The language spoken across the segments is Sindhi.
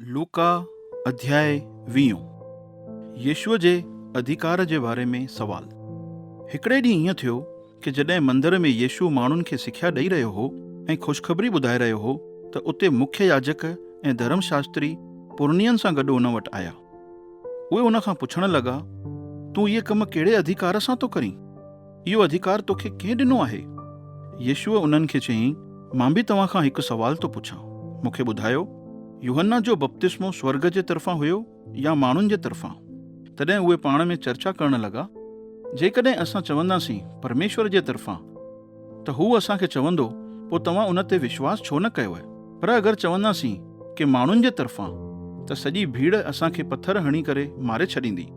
لوڪا اڌياء ويهون. يسوع جي اڌيڪار جي باري ۾ سوال. هڪڙي ڏينهن ائين ٿيو ڪي جڏهن مندر ۾ يسوع ماڻهن کي سکيا ڏئي رهيو هو ۽ خوشخبري ٻڌائي رهيو هو ته اتي مکيه ياجڪ ۽ ڌرم شاستري پرنين سان گڏ ان وٽ آيا. اهي ان کان پڇڻ لڳا، تون اهي ڪم ڪهڙي اڌيڪار سان ٿو ڪرين؟ اهو اڌيڪار توکي ڪنهن ڏنو آهي؟ يسوع انهن کي چيائين، مان به توهان کان هڪ سوال ٿو پڇان. مون کي ٻڌايو، يوحنا جو بپتسمو سورڳ جي طرفان هيو يا ماڻهن جي طرفان؟ تڏهن اهي پاڻ ۾ چرچا ڪرڻ لڳا، جيڪڏهن اسان چونداسين، پرميشور جي طرفان، ته هو اسان کي چوندو، پوء توهان ان تي وشواس ڇو نه ڪيو؟ پر اگر چونداسين ڪي ماڻهن جي طرفان، ته سڄي ڀيڙ اسان کي پٿر هڻي ڪري ماري ڇڏيندي،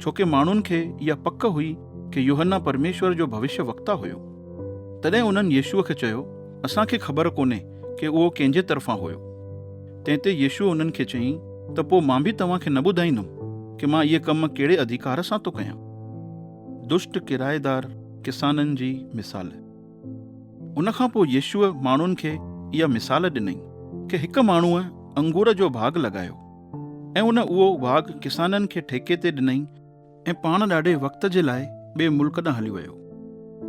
ڇوڪه ماڻهن کي اها پڪ هئي ڪي يوحنا پرميشور جو ڀوشيه وڪتا هيو. تڏهن انهن يسوع کي چيو، اسان کي خبر ڪونهي ڪي اهو ڪنهن جي طرفان هيو. تنهن تي يسوع انهن کي چيائين ته پوء مان به توهان کي نه ٻڌائيندم ڪي مان اهي ڪم ڪهڙي اڌيڪار سان ٿو ڪيان. دشٽ ڪرائيدار ڪسانن جي مثال. ان کان پوء يسوع ماڻهن کي اها مثال ڏنائين ڪي هڪ ماڻهوء انگور جو باغ لڳايو ۽ ان اهو باغ ڪسانن کي ٺيڪي تي ڏنائين ۽ پاڻ ڏاڍي وقت جي لاء ٻئي ملڪ ڏانهن هليو ويو.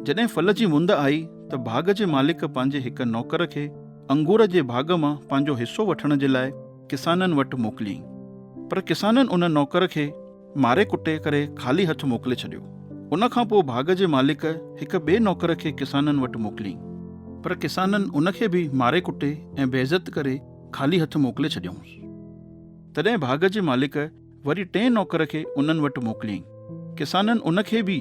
جڏهن ڦل جي مند آئي ته باغ جي مالڪ پنهنجي هڪ نوڪر کي انگور جي باغ مان پنهنجو حصو وٺڻ جي لاء ڪسانن وٽ موڪليائين. پر ڪسانن ان نوڪر کي ماري ڪٽي ڪري خالي هٿ موڪلي ڇڏيو. ان کان پوء باغ جي مالڪ هڪ ٻئي نوڪر کي ڪسانن وٽ موڪليائين. پر ڪسانن ان کي به ماري ڪٽي ۽ بيعزت ڪري خالي هٿ موڪلي ڇڏيائونس. تڏهن باغ جي مالڪ وري ٽئين نوڪر کي انهن وٽ موڪليائين. ڪسانن ان کي به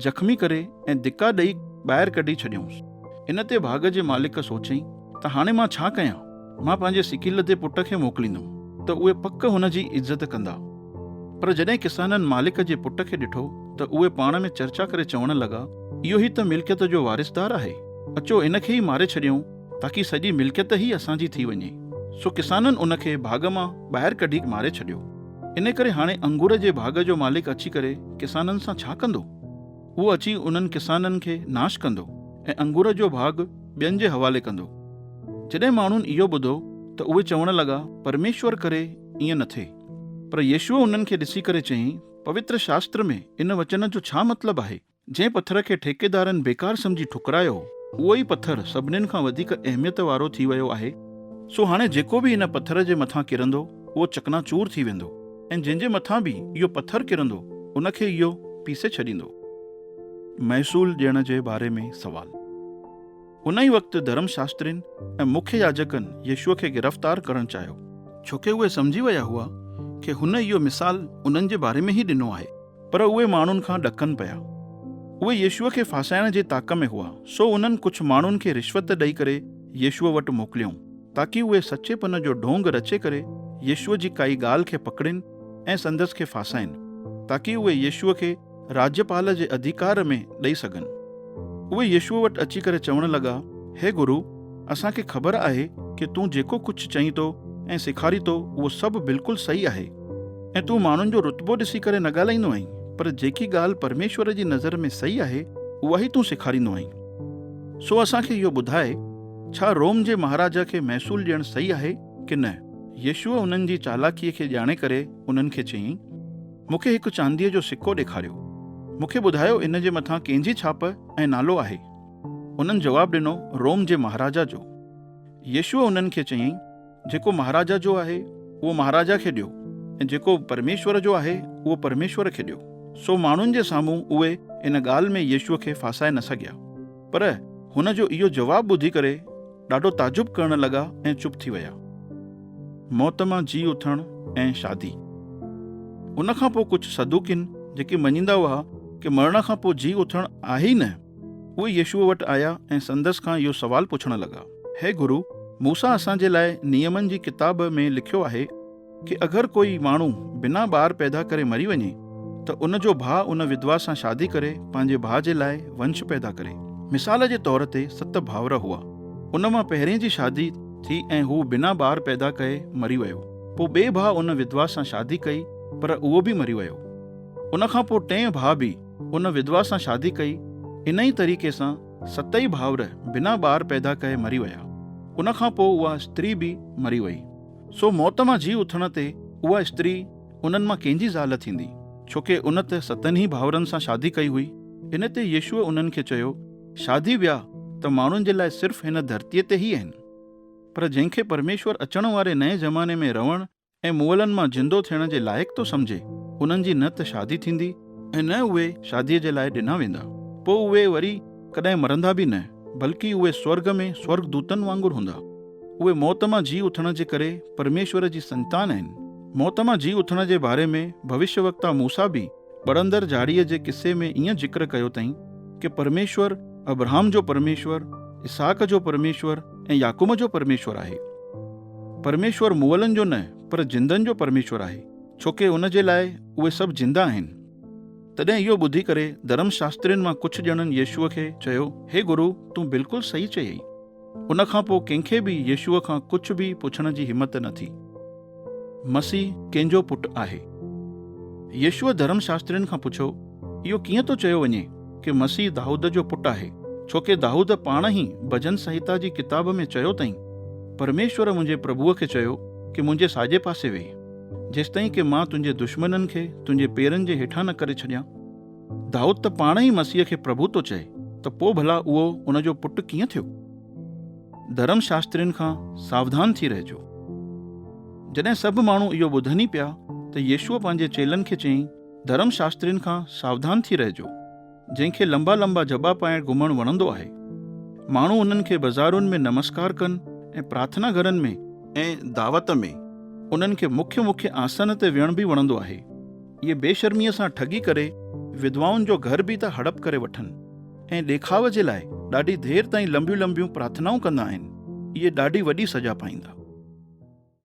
زخمي ڪري ۽ ڌڪا ڏئي ٻاهر ڪڍي ڇڏيائونس. ان تي باغ جي مالڪ سوچيائين ته هاڻي مان ڇا ڪيان؟ مان پنهنجي سڪيلڌي پٽ کي موڪليندم ته اهي پڪ هن جي عزت ڪندا. پر جڏهن ڪسانن مالڪ جي پٽ کي ڏٺو ته اهي پاڻ ۾ چرچا ڪري چوڻ لڳا، اهو ئي ته ملڪيت جو وارثدار آهي، اچو ان کي ئي ماري ڇڏيون تاڪي سڄي ملڪيت ئي اسان جي ٿي وڃي. سو ڪسانن ان کي باغ مان ٻاهر ڪڍي ماري ڇڏيو. ان ڪري هاڻي انگور جي باغ جو مالڪ اچي ڪري ڪسانن سان ڇا ڪندو؟ اهو اچي انهن ڪسانن کي ناش ڪندو ۽ انگور جو باغ ٻين جي حوالي ڪندو. جڏهن ماڻهن اهو ٻڌو ته اهي چوڻ لڳا، پرميشور ڪري ائين نه ٿئي. پر يسوع انهن کي ڏسي ڪري چيائين، پوتر شاستر ۾ ان وچن جو ڇا مطلب آهي، جنهن پٿر کي ٺيڪيدارن بيڪار سمجهي ٺڪرايو، اهو ئي پٿر سڀنين کان وڌيڪ اهميت وارو ٿي ويو آهي؟ سو هاڻي جيڪو به ان پٿر جي مٿان ڪرندو، اهو چڪناچور ٿي ويندو ۽ جنهن جي مٿان به اهو پٿر ڪرندو، ان کي اهو پيسي ڇڏيندو. محصول ڏيڻ جي باري ۾ سوال. ان ئي وقت ڌرم شاسترين ۽ مکيه ياجڪن يسوع کي گرفتار ڪرڻ چاهيو. ڇوڪه اهي سمجهي ويا هئا ڪه هن اهو مثال انهن جي باري ۾ ئي ڏنو آهي. پر اهي ماڻهن کان ڏڪن پيا. اهي يسوع کي ڦاسائڻ جي تاڪ ۾ هئا، سو انهن ڪجهه ماڻهن کي رشوت ڏئي ڪري يسوع وٽ موڪليائون، تاڪي اهي سچيپن جو ڍونگ رچي ڪري يسوع جي ڪائي ڳالهه کي پڪڙين ۽ سندس کي ڦاسائين، تاڪي اهي يسوع کي راجيپال جي اڌيڪار ۾ ڏئي سگهن. اهي يسوع وٽ اچي ڪري چوڻ لڳا، هي گرو، اسان کي خبر آهي ڪي تون جيڪو ڪجهه چئين ٿو ۽ سيکارين ٿو اهو سڀ بلڪل صحيح آهي ۽ تون ماڻهن جو رتبو ڏسي ڪري نه ڳالهائيندو آهين، پر جيڪي ڳالهه پرميشور جي نظر ۾ صحيح آهي اها ئي تون سيکاريندو آهين. سو اسان کي اهو ٻڌاء، ڇا روم جي مهاراجا کي محصول ڏيڻ صحيح آهي ڪي نه؟ يسوع انهن جي چالاڪيء کي ڄاڻي ڪري انهن کي چيائين، مون کي هڪ چانديء جو سڪو ڏيکاريو. مون کي ٻڌايو ان جي مٿان ڪنهن جي ڇاپ ۽ نالو آهي؟ انهن جواب ڏنو، روم جي مهاراجا جو. يسوع انهن کي چيائين، جيڪو مهاراجا جو آهي، اهو مهاراجا کي ڏيو ۽ جيڪو پرميشور جو آهي، اهو پرميشور کي ڏيو. سو ماڻهن جي سامهون اهي ان ڳالهه ۾ يسوع کي ڦاسائي نه سگهيا. پر هن جو اهو جواب ٻڌي ڪري ڏاڍو تعجب ڪرڻ لڳا ۽ چپ ٿي ويا. موت مان جي اٿڻ ۽ شادي. ان کان پوء ڪجهه صدوقين جيڪي مڃيندا هئا ڪي مرڻ کان پوء جي اٿڻ آهي ئي نه، اهي يسوع وٽ آيا ۽ سندس کان اهو سوال پڇڻ لڳا، هي گرو، موسيٰ اسان جي لاء نيمن جي ڪتاب ۾ لکيو آهي ڪي اگر ڪوئي ماڻهو بنا ٻار پيدا ڪري مري وڃي ته ان جو ڀاء ان وڌوا سان شادي ڪري پنهنجي ڀاء جي لاء ونش پيدا ڪري. مثال جي طور تي ست ڀائر هئا. ان مان پهرين جي شادي ٿي ۽ هو بنا ٻار پيدا ڪئي مري ويو. پوء ٻئي ڀاء ان وڌوا سان شادي ڪئي پر اهو به مري ويو. ان کان پوء ٽئين ڀاء به ان وڌوا سان شادي ڪئي. انهي طريقي سان ستئي ڀائر بنا ٻار پيدا ڪئي مري ويا. ان کان پوء اها استري به مري وئي. سو موت مان جي اٿڻ تي اها استري انهن مان ڪنهن جي زال ٿيندي؟ ڇوڪه ان ته ستن ئي ڀائرن سان شادي ڪئي هئي. ان تي يسوع انهن کي چيو، شادي وياهه ته ماڻهن جي لاء صرف هن ڌرتيء تي ئي آهن. پر جنهن کي پرميشور اچڻ واري نئين زماني ۾ رهڻ ۽ مئلن مان زندو ٿيڻ جي لائق ٿو سمجهي، انهن جي نه ته شادي ٿيندي ۽ نه اهي شاديء جي لاء ڏنا ويندا. پوء اهي وري ڪڏهن مرندا به نه، بلڪ اهي سورڳ ۾ سورڳدوتن وانگر هوندا. اهي موت مان جي اٿڻ جي ڪري پرميشور جي سنتان آهن. موت مان جي اٿڻ جي باري ۾ ڀوشيه وڪتا موسيٰ به ٻرندڙ جهاڙيء جي قصي ۾ ائين ذڪر ڪيو اٿائين ڪه پرميشور ابرهام جو پرميشور، اسحاق جو پرميشور ۽ يعقوب جو پرميشور آهي. پرميشور مئلن جو نه پر زندن جو پرميشور آهي، ڇوڪه ان جي لاء اهي سڀ زنده آهن. تڏهن اهو ٻڌي ڪري ڌرم شاسترين مان ڪجهه ڄڻن يسوع کي چيو، هي گرو، تون بلڪل صحيح چيئي. ان کان پوء ڪنهن کي به يسوع کان ڪجهه به پڇڻ جي همت نه ٿي. مسيح ڪنهن جو پٽ آهي؟ يسوع ڌرم شاسترين کان پڇيو، اهو ڪيئن ٿو چيو وڃي ڪه مسيح دائود جو پٽ آهي؟ ڇوڪه دائود پاڻ ئي ڀڄن سنهتا جي ڪتاب ۾ چيو اٿائين، پرميشور منهنجي پرڀوء کي چيو ڪه منهنجي ساڄي پاسي ويهه، جيستائين ڪه مان تنهنجي دشمنن کي تنهنجي پيرن جي هيٺان نه ڪري ڇڏيان. دائود ته پاڻ ئي مسيح کي پرڀو ٿو چئي، ته پوء ڀلا اهو ان جو پٽ ڪيئن ٿيو؟ ڌرم شاسترين کان ساوڌان ٿي رهجو. جڏهن سڀ ماڻهو اهو ٻڌن ئي پيا ته يسوع پنهنجي چيلن کي چيائين، ڌرم شاسترين کان ساوڌان ٿي رهجو، جنهن کي لنبا لنبا جبا پائڻ گهمڻ وڻندو آهي. ماڻهو انهن کي بزارن ۾ نمسڪار ڪن ۽ پرارٿنا گهرن ۾، ۽ دعوت ۾ انهن کي مکيه مکيه آسن تي ويهڻ به وڻندو آهي. اهي بي شرميء سان ٺڳي ڪري وڌوائن جو گهر به ٿا هڙپ ڪري وٺن ۽ ڏيکاء جي لاء ڏاڍي دير تائين لنبيون لنبيون پرارٿنائون ڪندا آهن. اهي ڏاڍي وڏي سزا پائيندا.